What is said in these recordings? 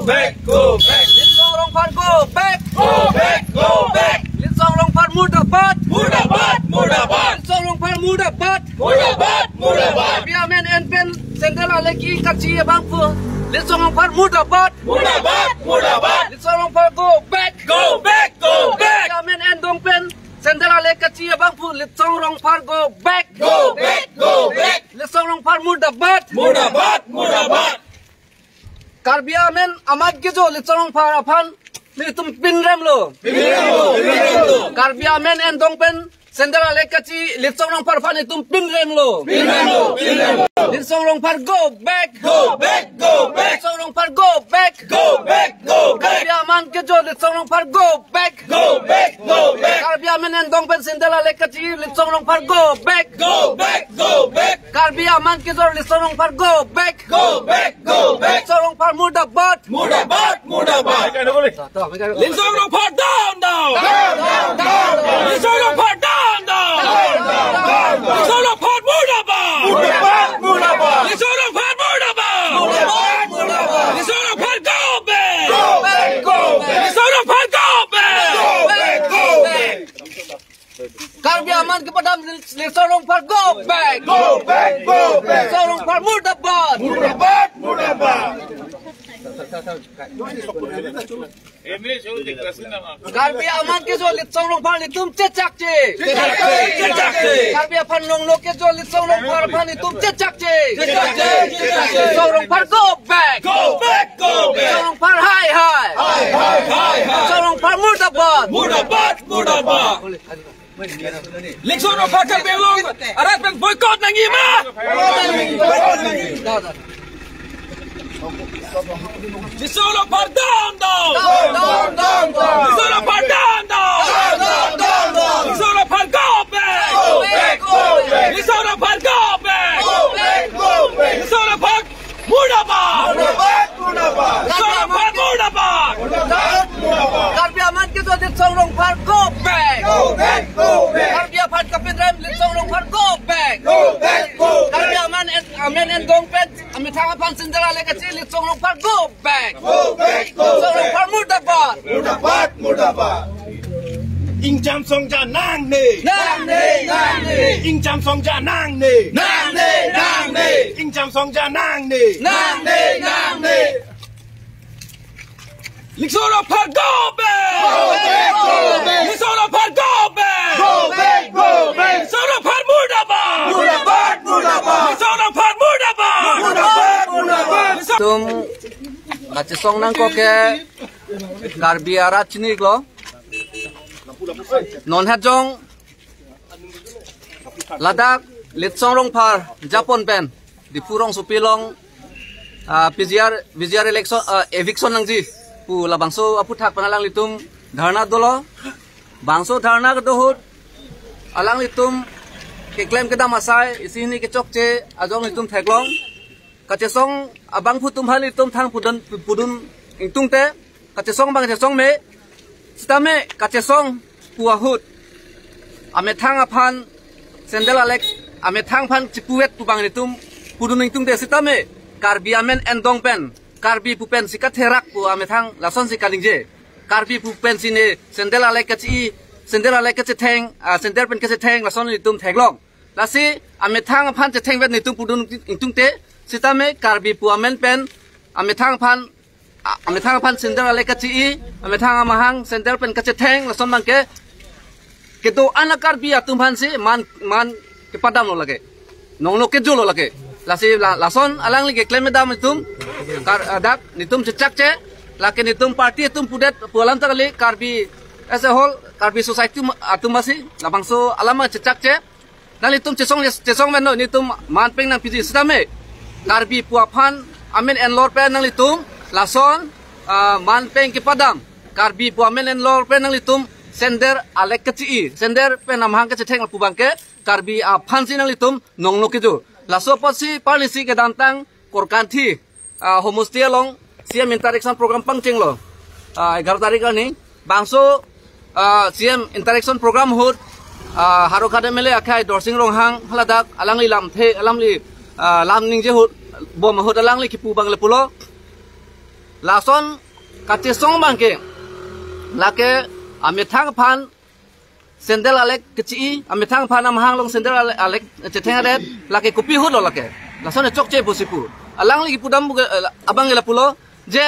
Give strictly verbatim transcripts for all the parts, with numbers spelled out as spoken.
Back, go back. Litsong Rongphar go back. Go back, go back. Litsong Rongphar murdabad. Murdabad, murdabad. Litsong Rongphar murdabad. Murdabad, murdabad. Karbi amen en pen sandal alek kachi abangphu. Litsong Rongphar murdabad. Murdabad, murdabad. Litsong Rongphar go back. Go back, go back. Karbi amen en dong pen sandal alek kachi abangphu. Litsong Rongphar go back. Go back, go back. Litsong Rongphar murdabad. Murdabad, murdabad. Karbi amen amat kejo Litsong Rongphar aphan nelitum pinremlo. Pinremlo, pinremlo. Karbi amen en dong pen sandal alek kachi Litsong Rongphar aphan nelitum pinremlo. Pinremlo, pinremlo. Litsong Rongphar go back. Go back, go back. Litsong Rongphar go back. Go back, go back. Karbi amen kejo Litsong Rongphar go back. Go back, go back. Karbi amen en dong pen sandal alek kachi Litsong Rongphar go back. Go back, go back. Karbi amen kejo Litsong Rongphar go back. Go back, go back. Litsong Rongphar murdabad. Murdabad, murdabad. Litsong Rongphar down, down. Down, down, down, down. Litsong Rongphar down, down. Down, down, down, down. Litsong Rongphar murdabad. Murdabad, murdabad. Litsong Rongphar murdabad. Murdabad, murdabad. Litsong Rongphar go back. Go back, go back. Litsong Rongphar go back. Go back, go back. Karbi amen kepadam Litsong Rongphar go back. Go back, go back. Litsong Rongphar murdabad. Murdabad, murdabad. Karbi amen kejo Litsong Rongphar nelitum chechakche. Chechakche, chechakche. Karbi aphan nonglo kejo Litsong Rongphar aphan nelitum chechakche. Chechakche, chechakche. Litsong Rongphar go back. Go back, go back. Litsong Rongphar hai hai. Hai hai, hai hai. Litsong Rongphar murdabad. Murdabad, murdabad. Litsong Rongphar Karbi Anglong arat pen boycott nangji ma? Litsong Rongphar down, down. Down, down, down, down. Litsong Rongphar down, down. Down, down, down, down. Litsong Rongphar go back. Go back, go back. Litsong Rongphar go back. Go back, go back. Litsong Rongphar murdabad. Murdabad, murdabad. Litsong Rongphar murdabad. Murdabad, murdabad. Karbi amen kejo Litsong Rongphar go back. Go back, go back. Karbi aphan kapinrem Litsong Rongphar go back. Go back, go back. Karbi amen en, amen en dong pen amethang aphan sandal alek kachi Litsong Rongphar go back. Go back, go back. Litsong Rongphar murdabad. Murdabad, murdabad. Ingjam songja nangne. Nangne, nangne. Ingjam songja nangne. Nangne, nangne. Ingjam songja nangne. Nangne, nangne. Litsong Rongphar go back. Go back, go back. Litsong Rongphar go back. Go back, go back. Litsong Rongphar murdabad. Murdabad, murdabad. Litsong Rongphar murdabad. Murdabad, murdabad. Litsong Tum kachesong nangkok ke Karbi arat chini-iklo. Non hajong ladak Litsong Rongphar japon pen Diphu rongsopi along, ah, P G R, P G R election, ah, eviction nangji pu labangso aphuthak pen alanglitum dharna dolo. Bangso dharna kedo ahut alanglitum keklem kedam asai isi hini kechokche ajong nelitum theklong. Kachesong abangphu atum halitum thang pudun, pudun ingtungte, kachesong abang chesong me, sitame kachesong pu ahut amethang aphan sandal alek, amethang aphan chipuvet pu abang nelitum pudun ingtungte, sitame Karbi amen endong pen, Karbi pu pensi katherak pu amethang lasonsi kaningje. Karbi pu pensi ne sandal alek kachi, sandal alek kachetheng, ah, sandal pen kachetheng lason nelitum theklong. Lasi amethang aphan chethengvet nelitum pudun ingtungte, sitame Karbi pu amen pen amethang aphan, a-, amethang aphan sandal alek kachi, amethang amahang sandal pen kachetheng lason abangke kedo-an a-Karbi atum aphansi man, man kepadamlo lake. Nonglo kejolo lake. Lasi la-, lason alangli keklem kedam atum, kar-, ah, dak nelitum chechakche, lake nelitum party atum pudet pu alam ta kali, Karbi as a whole, Karbi society atum asi, labangso alam chechakche. Nanglitum chesong, chesong meno, nelitum man pen nangpiji sitame Karbi pu aphan amen enlor pen nanglitum lason, ah, man pen kepadam. Karbi pu amen enlor pen nanglitum sandal alek kachi, sandal pen amahang kachetheng pu abangke Karbi aphansi nanglitum nonglo kejo. Laso apotsi parlisi kedamtang Korkanthi, ah, homosti along C M interaction program pangchenglo. Ah, egharo tarik arni. Bangso, ah, C M interaction program ahut, ah, Howraghat M L A akhai Dorsing Ronghang haladak alangli lamthe, alangli, ah, lam ningje ahut, bom ahut alangli kipu abang le pulo. Lason kachesong abangke, lake amethang aphan sandal alek kechi, amethang aphan amahang along sandal alek, alek chetheng aret, lake kopi ahut lo lake. Lason chokche pusi pu. Alangli kipudam abang ke lapulo, je,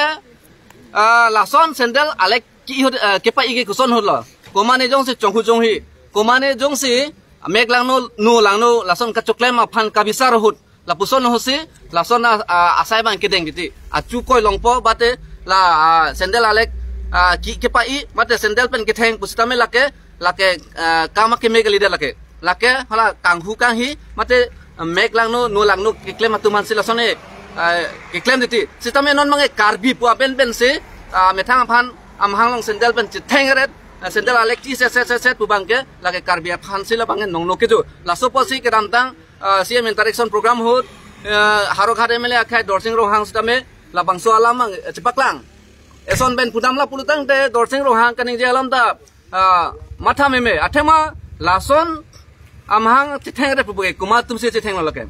ah, lason sandal alek ki ahut, ah, kepai ke koson ahut lo. Komane jongsi chonghu chonghi, komane jongsi mek langno, nu langno, lason kachoklem aphan kabisar ahut, lapuson ahutsi lason a, a, asai abang kedeng titi. Achu koi longpo, mate la, a, sandal alek, a, ki, kepai, mate sandal pen ketheng pusitame lake, lake, a, kam akeme kali de lake. Lake hala kanghu kanghi, mate, a, mek langno, nu langno keklem atum aphansi lason e, a, keklem titi. Sitame non abang ke Karbi pu apen pensi, a, methang aphan amahang along sandal pen chetheng aret, a, sandal alek chi set set set set pu abangke, lake Karbi aphansi labang ke nongno kejo. Laso apotsi kedamtang, ah, C M interaction program ahut, ah, Howraghat M L A akhai Dorsing Ronghang sitame labangso alam abang, eh, chepaklang. Eson pen pudam la pulotangte Dorsing Ronghang kaningje alam ta, ah, matha meme. Athema lason amahang chetheng aret pu ke komat atumsi chethenglo lake.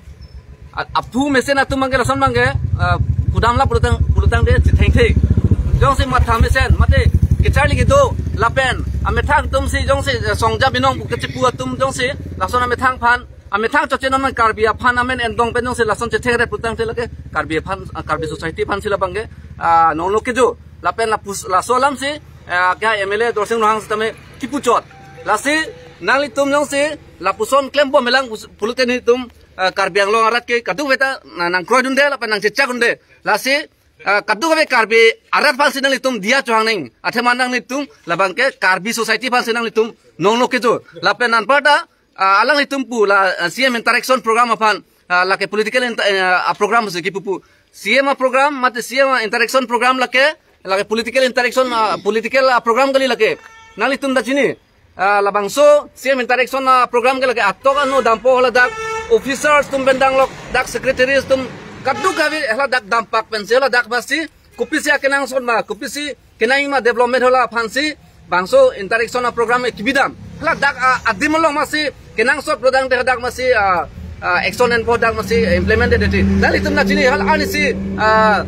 A-, aphu mesen atum abangke lason abangke, ah, pudam la pulotang, pulotangte chethengthe. Jongsi matha mesen, mate kecharli kedo lapen amethang atumsi jongsi, eh, songja binong pu kechepu atum jongsi lason amethang aphan, amethang chokche non Karbi aphan amen endong pen jongsi lason chetheng aret pulotangte lake Karbi aphan, ah, Karbi society aphansi labang ke, ah, nongno kejo. Lapen lapus, laso alamsi, ah, ke M L A Dorsing Ronghang sitame kipuchot. Lasi nanglitum jongsi lapuson klembom helang pus-, pulote nelitum, ah, Karbi Anglong arat ke kadokave ta na nangkroidunde lapen nangchechakdunde. Lasi, ah, kadokave Karbi arat aphansi nanglitum diya chohang nang. Athema nanglitum labang ke Karbi society aphansi nanglitum nongno kejo. Lapen anparta, ah, alanglitum pu la, ah, C M interaction program aphan, ah, lake political inter-, eh, a program si kipu pu. C M a program, mate C M a interaction program lake, lake political interaction, ah, political, ah, program kali lake. Nanglitum ta chini, ah, labangso C M interaction, ah, program ke lake atok ano dampo ladak officers atum pen danglok, dak secretaries atum kadokave ladak dampak pensi ladak masi kopisi akenangsot ma, kopisi kenang ma development hala aphansi bangso interaction a program kebidam. Hala dak, ah, adim along masi kenangsot pulotangte dak masi, ah, ah, action enpo dak masi implement de titi. Nanglitum ta chini hala arnisi, ah,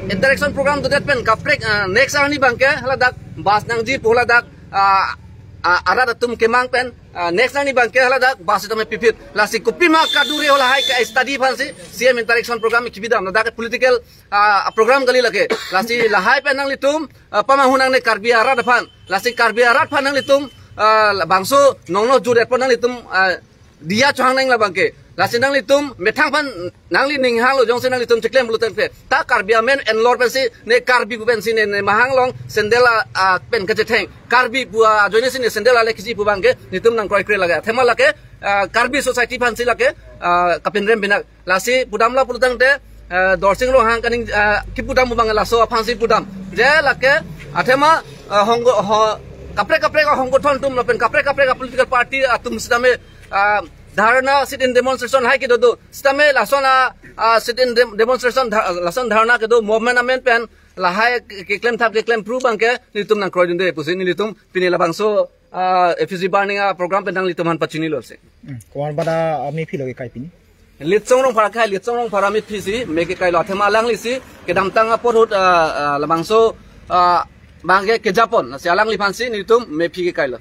interaction program dodet pen kaprek, ah, next arni abangke hala dak bus nangji pu hala dak, ah, ah, arat atum kemang pen, ah, next arni abangke hala dak bus sitame pipit. Lasi kopima kaduri halahai ka study aphansi C M interaction program kebidam. Ladak political, ah, program kali lake. Lasi lahai pen nanglitum, ah, pamanghu nangne Karbi arat aphan. Lasi Karbi arat aphan nanglitum, ah, labangso nongno jur-etpo nanglitum, ah, diya chohang nang labang ke. Lasi nanglitum methang aphan nangli ning halo jongsi nanglitum cheklem pulotangte, ta Karbi amen enlor pensi ne Karbi pu pensi ne, ne mahang along sandal a, ah, pen kachetheng. Karbi pu ajoine si ne sandal alek kechi pu abangke nelitum nangkroikre lake. Athema lake, ah, Karbi society aphansi lake, ah, kapinrem pinak. Lasi pudam la pulotangte, eh, Dorsing Ronghang kaning, eh, kipudam abang laso aphansi pudam. Je lake athema, eh, honggo, ho, kaprek kaprek ahonggothon atum lapen kaprek kaprek a political party atum sitame, ah, dharna sit-in demonstration hai kedo do. Sitame lason a, ah, sit-in dem-, demonstration dha-, lason dharna kedo movement amen pen lahai ke-, keklem thap keklem phru abangke nelitum nangkroidunde pusi nelitum pini labangso, ah, F C C burning a program pen nanglitum aphan pachinilo si. Hmm. Komat bada, ah, mephi lo kekai pini? Litsong Rongphar akhai, Litsong Rongphar amephisi me kekailo, athema alanglisi kedamtang apor ahut, ah, ah, labangso, ah, abangke kejapon, si alangliphansi nelitum mephi kekailo.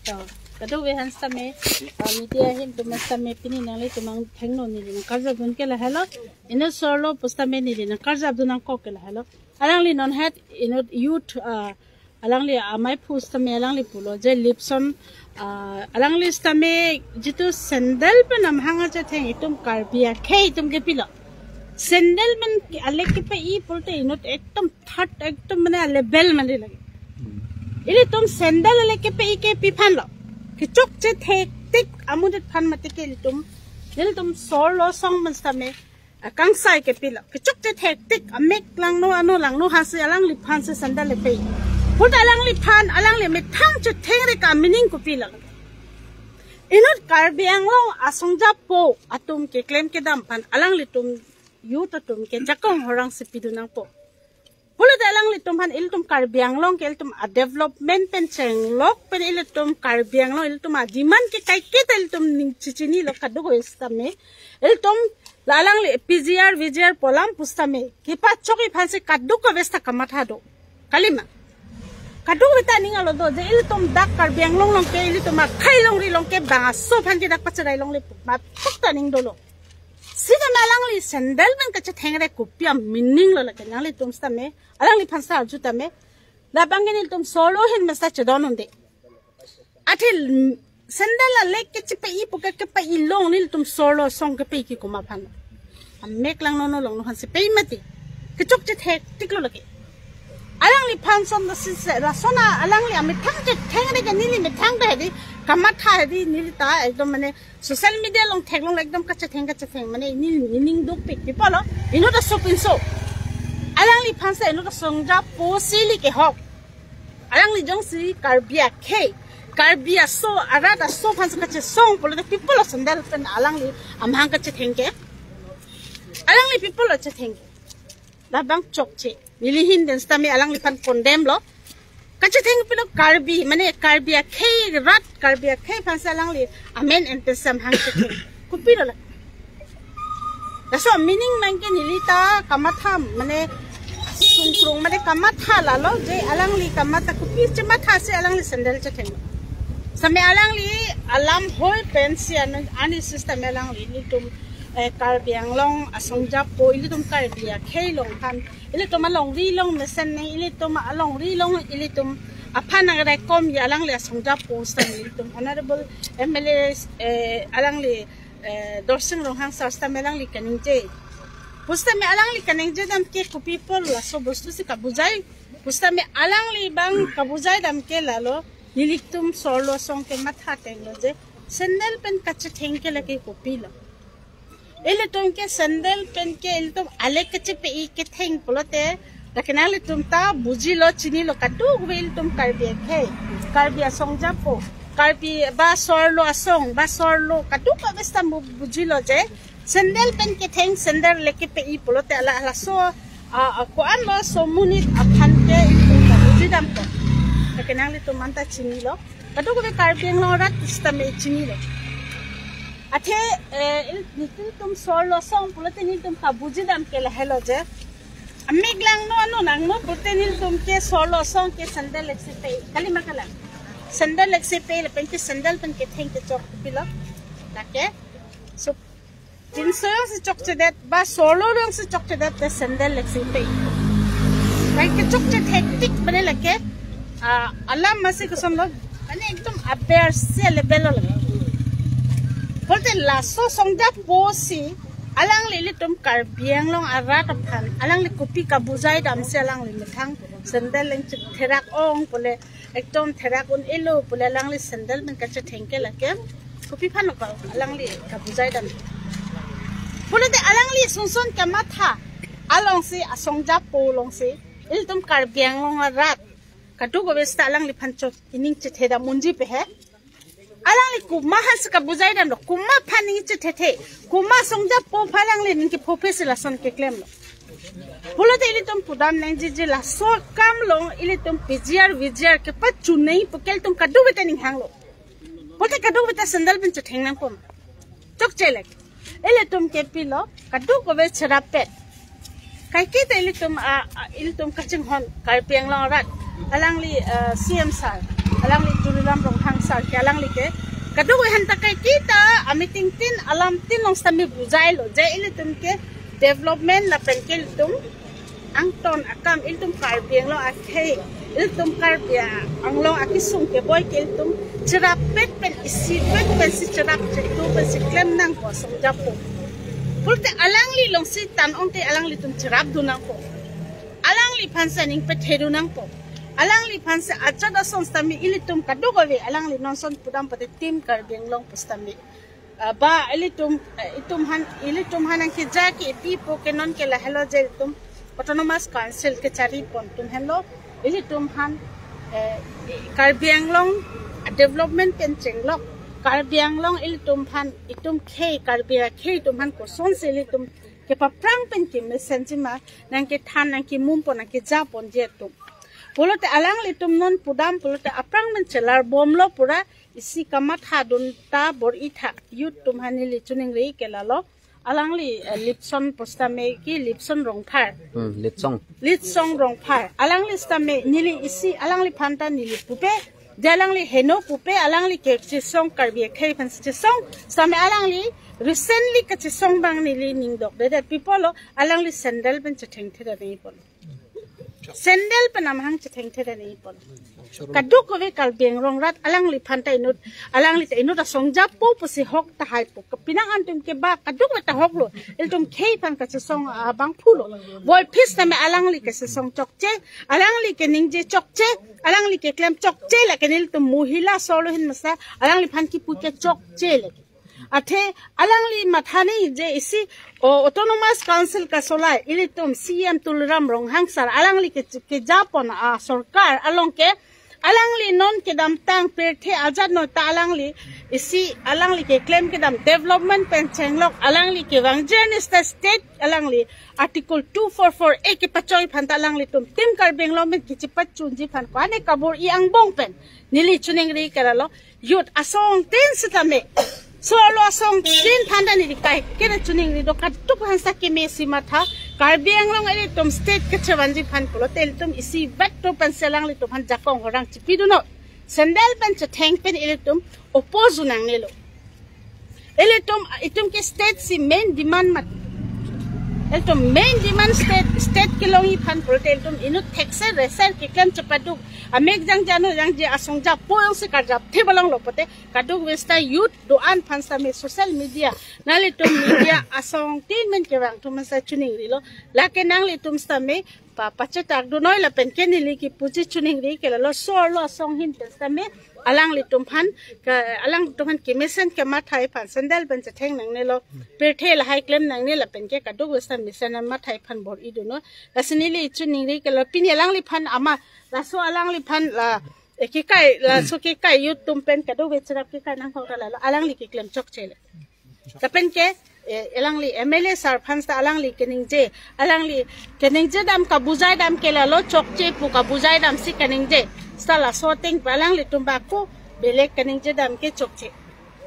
To, kadokave aphan sitame, ah, media ahin atum sitame pini nanglitum nangthengno neli nangkarjapdun ke lahelo. Inut solo pusitame neli nangkarjapdun nangkok ke lahelo. Alangli non het inut youth, ah, alangli amei aphu sitame alangli pulo je Lipson, ah, alangli sitame jitu sandal pen amahang achetheng itum Karbi akhei itum kepilo. Sandal pen alek kepai pulote inut ekdom third ekdom mane level mane lake. Ilitum sandal alek kepai ke pi aphan lo. Kechokche thektik amonit aphan mati ke ilitum. Ilitum solo song man sitame akangsai kepilo. Kechokche thektik amek langno ano langno hasi alangliphansi sandal le pai. Pulote alangliphan alangli methang chetheng re ka meaning kopilo. Inut Karbi Anglong asong japo atum keklem kedam aphan alanglitum youth atum ke jakong horang si pidun nangpo. Pulote alanglitum aphan ilitum Karbi Anglong ke ilitum a development pen chenglok pen ilitum Karbi Anglong ilitum a demand ke kaiketa ilitum ning chichinilo kadokave setame. Ilitum la alangli P G R, V G R pu alam pusitame kepachok aphan si kadokave seta kamatha do. Kalima. Kadokave ta ning alo do je ilitum dak Karbi Anglong along ke ilitum akhei longri along ke bang aso aphan ke dak pacherai longle pu. Mathok ta ning dolo. Sitame alangli sandal pen kachetheng re kopi a meaning lo lake nanglitum setame. Alangliphan sa arju tame. Labang ke nelitum sorlo ahin mesta chedon unde. Athe sandal alek kechepe-i pu ke kepe-i long nelitum sorlo asong kepe-i ke komat aphan. Amek langno no longno aphan si pe-i mati. Kechokche thektik lo lake. Alangli aphan son da si se, lason a alangli amethang chetheng re ke neli methang ta hedi, kamatha hedi neli ta ekdom mane social media along theklong ekdom kachetheng kachetheng mane neli ning dukpik pi pulo. Inut aso pinso. Alangliphan si inut asong japo si ili kehok. Alangli jongsi Karbi akhei, Karbi aso, arat aso aphan si kachesong pulote pi pulo sandal pen alangli amahang kachetheng ke. Alangli pi pulo chetheng ke. Labang chokche. Neli ahin den setame alangliphan condemn lo. Kachetheng pilo Karbi, mane Karbi akhei rat, Karbi akhei aphan si alangli amen ente si amahang chetheng. Kopi lo la. Laso meaning abang ke neli ta kamatha, mane sungkrung mane kamatha lalo je alangli kamatha kopi chematha si alangli sandal chetheng. Setame alangli alam hoi pen si ani, ani system alangli nelitum, eh, Karbi Anglong asong japo ilitum Karbi akhei along aphan ilitum alongri along mesen ne ilitum alongri along ilitum aphan nang rekom ya alangli asong japo setame ilitum Honorable M L A, eh, alangli, eh, Dorsing Ronghang sir setame alangli kaningje. Pusitame alangli kaningje dam ke kopi pulo laso bostu si kabujai. Pusitame alangli abang kabujai dam ke lalo nelitum sorlo asong ke matha tenglo je sandal pen kachetheng ke lake kopi lo. Ilitum ke sandal pen ke ilitum alek kechepe-i ketheng pulote. Lake nanglitum ta bujilo chinilo kadokave ilitum Karbi akhei, Karbi asong japo, Karbi ba sorlo asong, ba sorlo kadokave seta bu-, bujilo je sandal pen ketheng sandal lek kepe-i pulote ala laso a, a, ko-an lo so monit aphan ke ilitum kabuji dam ko. Lake nanglitum anta chinilo. Kadokave Karbi Anglong arat setame chinilo. Athe, eh, il-, nelitum sorlo asong pulote nelitum kabuji dam ke lahelo je. Amek langno ano nangno pulote nelitum ke sorlo asong ke sandal lek si pe. Kalima kalang. Sandal lek si pe lapen ke sandal pen ketheng kechok pilo. Lake. So, tinso jongsi chokchedet, ba sorlo jongsi chokchedet te sandal lek si pe. Lake chokche thektik mane lake, ah, alam masi koson lo, mane ekdom aber si level lo lake. Pulote laso asong japo si, alangli ilitum Karbi Anglong arat aphan, alangli kopi kabujai dam si alangli methang, sandal leng chik therak ong pule, ekdom therak un-elo pule alangli sandal pen kachetheng ke lake. Kopi aphan lo ka alangli kabujai dam. Pulote alangli sungson kamatha along si asong japo along si ilitum Karbi Anglong arat kadokave seta alangliphan chot ining chethe dam unji pe he. Alangli komat aphan si kabujai damlo, komat aphan ning chethethe, komat asong japo aphan alangli ning kepho pe si lason keklemlo. Pulote ilitum pudam nangji je laso akam along ilitum P G R, V G R kepachunei pu ke ilitum kadokave ta ning hanglo. Pulote kadokave ta sandal pen chetheng nangpo ma. Chokche lek. Ilitum ke pilo, kadokave cherapet. Kaiketa ilitum a, a, ilitum kachinghon Karbi Anglong arat. Alangli, eh, C M sir, alangli Tuliram Ronghang sir ke alangli ke kadokave aphanta kaiketa a meeting tin alam tin along setame bujailo je ilitum ke development lapen ke ilitum angton akam ilitum Karbi Anglong akhei, ilitum Karbi Anglong akesung keboi ke ilitum cherapet pen isipet pen si cherap chetu pen si klem nangpo asong japo. Pulote alangli along si tan ong te alanglitum cherapdun nangpo. Alangliphan si ning pethe dun nangpo. Alangliphan si ajat ason setame ilitum kadokave alangli non ason pudam pate Team Karbi Anglong pu setame. Ah, ba ilitum, eh, itum aphan, ilitum aphan nangkeja ke ipipo ke non ke lahelo je ilitum Autonomous Council kechari pon atum henlo, ilitum aphan, eh, Karbi Anglong development pen chenglok, Karbi Anglong ilitum aphan, itum khei, Karbi akhei atum aphan kosonsi ilitum kepaphrang pen kemesenji ma, nangkethan, nangkemum pon, nangkeja ponji atum. Pulote alanglitum non pudam pulote aphrang pen chelar bomlo pura, isi kamatha dun ta bor-i tha, youth atum aphan neli choningri ke lalo. Alangli, eh, Lipson pu setame ke Lipson Rongphar. Hmm, Litsong. Litsong Rongphar. Alangli setame neli isi, alangliphan ta neli pupe, je alangli heno pupe, alangli kechesong, Karbi akhei aphan chesong, setame alangli recently kechesong abang neli ning dokdedet pi pulo, alangli sandal pen chethengthedet nangji pulo. Sandal pen amahang chethengthedet nangji pulo. Kadokave Karbi Anglong rat alangliphan ta inut, alangli ta inut asong japo pusi hok tahai po. Kapinang antum ke ba kadokave ta hoklo. Ilitum khei aphan kachesong abang pulo. Boy phis tame alangli kachesong chokche, alangli keningje chokche, alangli keklem chokche, lake nelitum mohila solo ahin masa, alangliphan kipu ke chokche lake. Athe alangli matha nangji isi, o, Autonomous Council kasolai, ilitum C E M Tuliram Ronghang sir, alangli ke, keja pon asorkar along ke, alangli non kedamtang pirthe ajat noi ta alangli isi, alangli keklem kedam development pen chenglok, alangli kevang journey state, state alangli Article two four four A kepachoi aphan ta alanglitum Team Karbi Anglong pen kechepachunji aphan ko-an kabor-i angbong pen neli choningri ke lalo, youth asongtin setame, solo asongtin aphan ta neli kaiketa choningri do, kaduk aphan sa kemesi matha, Karbi Anglong ilitum state kechevanji aphan pulote ilitum isi vet to pen si alanglitum aphan jakong horang chepidunnon. Sandal pen chetheng pen ilitum oppose nangnelo. Ilitum, itum ke state si main demand mat. Ilitum main demand state, state kelongji aphan pulote ilitum inut thekser reser keklem chepaduk, amek jangje ano jangje asong japo jongsi karjap the balong lo pote, kadokave seta youth do-an aphan setame social media, nanglitum media asongtin pen kevang atum aphan sa choningrilo. Lake nanglitum setame pa, pachetak dunnoi lapen ke neli kipuji choningri ke lalo, solo asong ahin pen setame alanglitum aphan ke, alanglitum aphan kemesen kemathai aphan sandal pen chetheng nangnelo, pirthe lahai klem nangne lapen ke kadokave seta mesen mathai aphan bor-i dunnon. Lasi neli choningri ke lalo, pini alangliphan ama, laso alangliphan la, eh, kekai, laso kekai youth atum pen kadokave cherap kekai nangkok ta lalo, alangli keklem chokche le. Lapen ke, eh, alangli M L A sir aphan ta alangli keningje, alangli keningje dam kabujai dam ke lalo, chokche pu kabujai dam si keningje. Seta laso ateng pen alanglitum bak ko belek keningje dam ke chokche.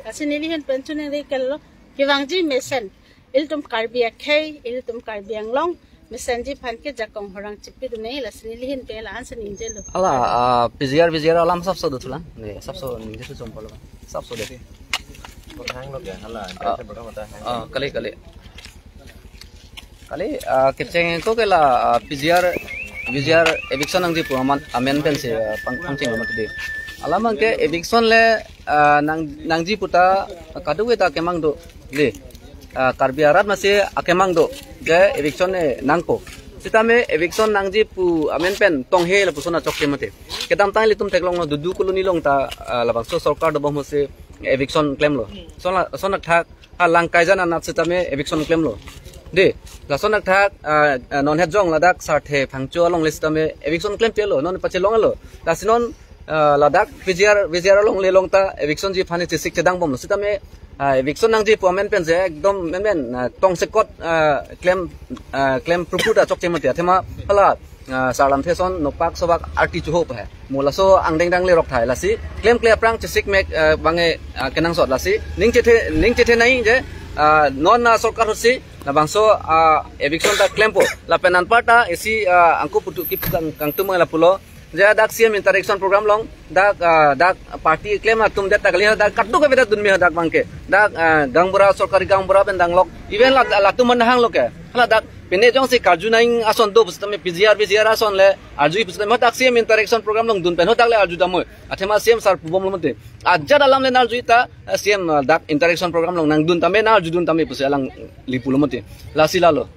Lasi neli ahin pen choningri ke lalo, kevangji mesen, ilitum Karbi akhei, ilitum Karbi Anglong mesenji aphan ke jakong horang chepidun nangji, lasi neli ahin pen la-an si ningjelo. Ala, ah, P G R, V G R alam sapso do thulang. Ne, sapso ningje thu chompolo. Sapso de. Kotha hanglo ke, hala, ah, kali, kali. Kali, ah, kecheng ko ke la, ah, P G R, V G R eviction nangji pu amen, amen pen si, ah, pang, pangcheng amat de. Alam abang ke eviction le, ah, nang, nangji pu ta, kadokave ta kemang do. De. Ah, Karbi arat masi akemang do, je eviction e nangpo. Setame eviction nangji pu amen pen tonghe lapuson achokche mate. Kedamtang ilitum theklonglo, Dudu Colony along ta, ah, labangso sorkar dobom pusi eviction klemlo. Lason la, lason athak, ha Langkaijan anat setame eviction klemlo. De, lason athak, ah, ah, non het jong ladak Sarthe Phangcho along le setame eviction klemchelo, non pachelonglo. Lasi non, ah, ladak P G R, V G R along le along ta eviction ji aphan chesik chedang bomlo. Setame, ah, eviction nangji pu amen pen je ekdom menmen, ah, tongsekot, ah, klem, ah, klem prupu ta chokche mate, athema hala, ah, Sarlamthe ason nopak sobak arti chuho pa he. Mo laso angdeng dang le rok thai, lasi klemkle aphrang chesik mek, ah, bang e, ah, kenangsot, lasi ning chethe, ning chethe nangji je, ah, non, ah, sorkar ahut si labangso, ah, eviction ta klempo. Lapen anparta isi, ah, angko putu kip kang, kangtum lapulo. Je dak C M interaction program along, dak, ah, dak party klem atum det ta kali, dak kadokave ta dun me dak abang ke. Dak, ah, gaonbura, sorkari gaonbura pen danglok. Even la, latum man hanglo ke. Hala dak pine jongsi karju nangji ason do pu setame, P G R, V G R ason le arju pu setame, dak C M interaction program along dun pen dak le arju damnoi. Athema C M sir pubomlo mate. Ajat alam le nang-arju ta, ah, C M, ah, dak interaction program along nangdun tame, nang-arjudun tame pusi alangli pulo mate. Lasi lalo.